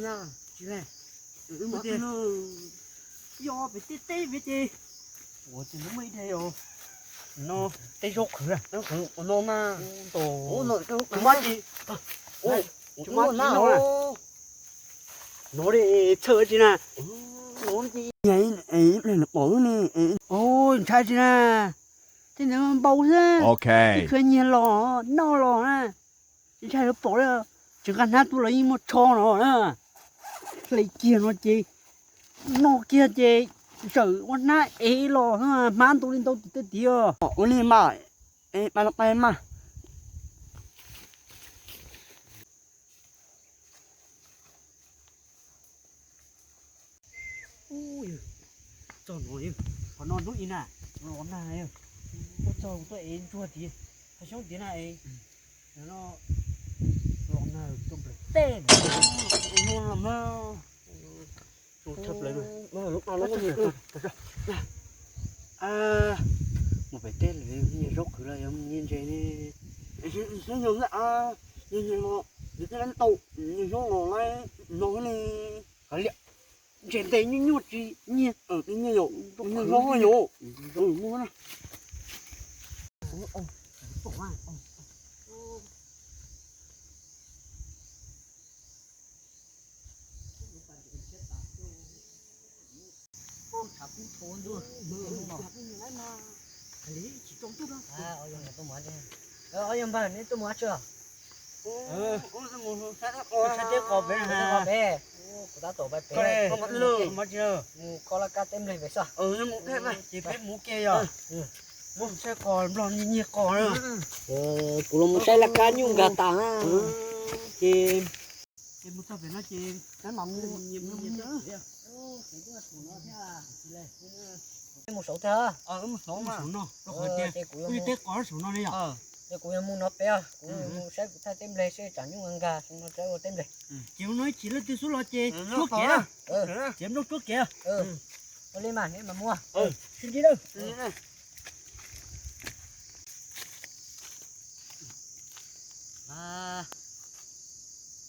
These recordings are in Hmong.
Tsis ne, yog pem tej teb pem ces, ua tsis muaj ib daig os. No, tej zaub qhwv, zaub qhwv ua no na. Tus mab tsis, tus mab tsis no. No de txhawj tsis na. Pom ne, ntshai tsis na. Tej ntawd npau xwb, khwv nyiag los noj los na. Tsis ntshai lawv pom li, tsis nqa hnab tuaj los yeej muaj tsho no na. Hle kiag no ces, noj kiag ces, zawm ua hnab ev los hmab ntau li ntau tim tej tid os. Ua li mas, es pab los pab mas. Txog no, qhov no hnub ib na, los nag, tuaj txog tuaj ev ntsuag tid, qhov xyoob tid na es, no los nag tuaj nplawm tej no los mas. Mus pem teb lawm, zaub qhwv los yog nyiag ntses ne. Xyov yog, yog nyiag no, yog tej lab tau, nyiag zaub los lawm no ne. Kav liam, ntses ntes nyuaj nyuaj tsis nyiag, nyiag yom, nyiag zaub yom. Ob yawg npawg, neb tuaj mus dab tsi? Saib teb qos pem, kuv tab tom pais pem, mus kho laj kab teb nplej pem xwb. Ces peb mus ke yog, mus saib qos, nplog nyiag qos na. Kuv los mus saib laj kab nyuj nkag tas na. Ces, ces mus txog pem no ces, mus saud thiab. Mus saud no, ces kuv yog, kuv yog teb qos saum no ne yom. Ces kuv yog mus no pem, kuv mus saib kuv thaij teb nplej seb tsam nyuj nkag nkag saum no saib ua teb nplej. Ces ua no ib chim leej twg xub los ces tsuab kev, ces nplooj tsuab kev. Ua li mas neb mas mus, sib ntsib lawm.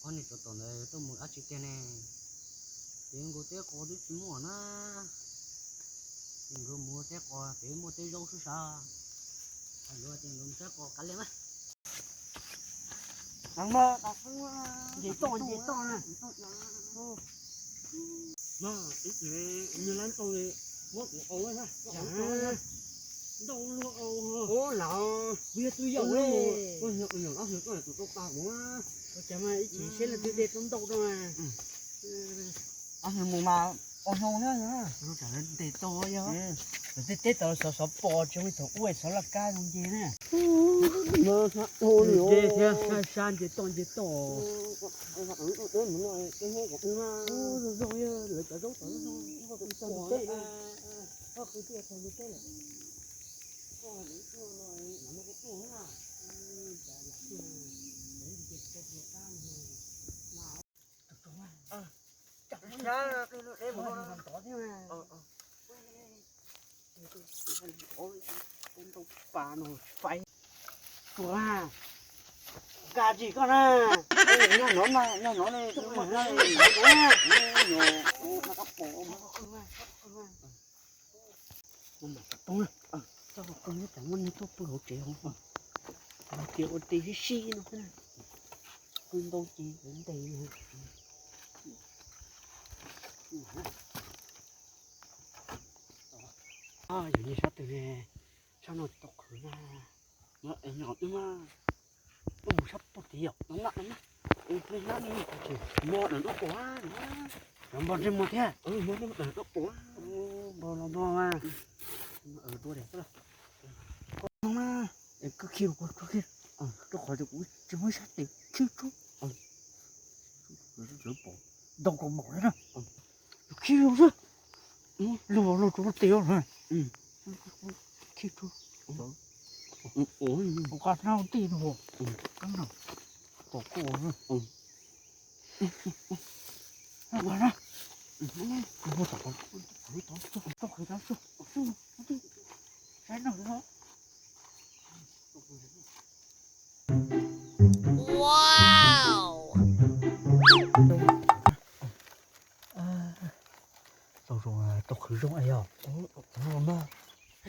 Ob niag tsov tom ntawd tuaj mus dab tsi tiag ne? Ces nkawd teb qos twb tsis muaj na. Ces nkawd mus teb qos ces muaj teb zaub xwb sav. Nkawd ces nkawd mus saib qos kav liam mas. Nce toj, nce toj na. Nyob lab tau li, muab kuv au ntau luaj au. Ub, los kuv yog tus yau, koj yog tus yau, koj yog tus tau tas kuv. Ua cas mas ib chim seb leej twg de tau ntau rau na. Mus mas ua hmoo na. Tsam ntes tau yog tej teb tau xov xov pos tsis ua thaum ub xov laj kab zoo nce na. Nce thiab sab sab nce toj nce toj. Zoo zoo yog lawv cov zaub tau zoo. Pas no fais. Tua, nkag tsis koj na. Nyob no, nyob no ne, nyob no ne. Txhob poob, txhob poob, tsam muaj neeg tuaj pw hauv tsev hauv. Tias ua teb sib sib no, qw ntau ces ntes. Yog nyiag sab twg ne? Sab no tsis tau qhwv na. Tuaj mus sab pug tid yom, no na, no na. Npog ntsej muag thiab. Npog los npog mas. Tua dej xwb. Koj no na, koj khi rau kuv, koj khi rau qhov tias kuv tsis muaj ib sab tes khib tsuag. Lawv pom ntau kaus mom li na. Khib rau xwb. Luag luag rau lub tes lawm. Khib tsuag. Kuv qab hnab tij rau. Pom kuv na. Saib no. Wow.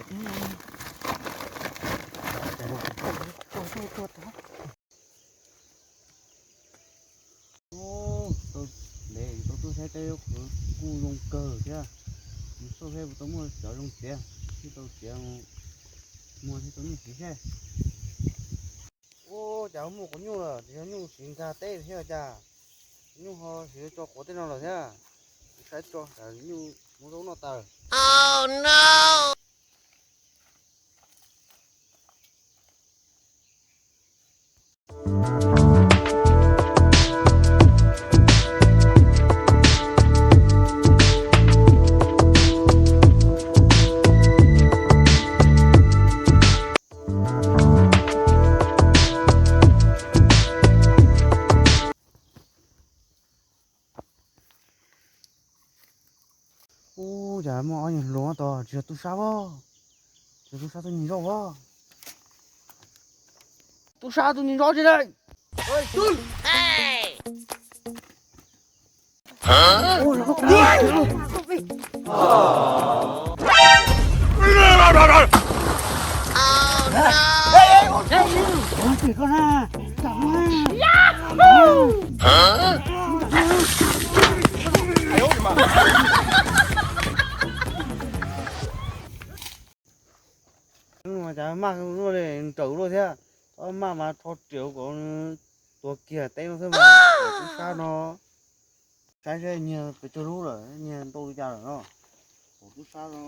Ub, tau ntev tau tuaj saib teb qhov kuj zoo kawg thiab. Mus xauj seb puas tau muaj cov zoo txiav, thiaj tau txiav muag thiaj tau nyuj siv seb. Ub, cas muaj quav nyuj lawm, tsis yog nyuj siv nkag teb thiab cas? Nyuj ho siv tso quav tej no lawm thiab. Saib tso, cas nyuj muab zaub noj tas. Ub, cas muaj ob niag hluas tod, tsis yog tub sab os? Tsis yog tub sab, tus niag zoj os? Tub sab tus niag zoj tsis dai. Cas maj luaj li, nrawm luaj thiab. Maj mas rho riam kom tuag kiag teb no xwb mas. Tub sab no, saib saib nyiag pes tsawg lub lawm, nyiag ntau li cas lawm no. Tub sab no.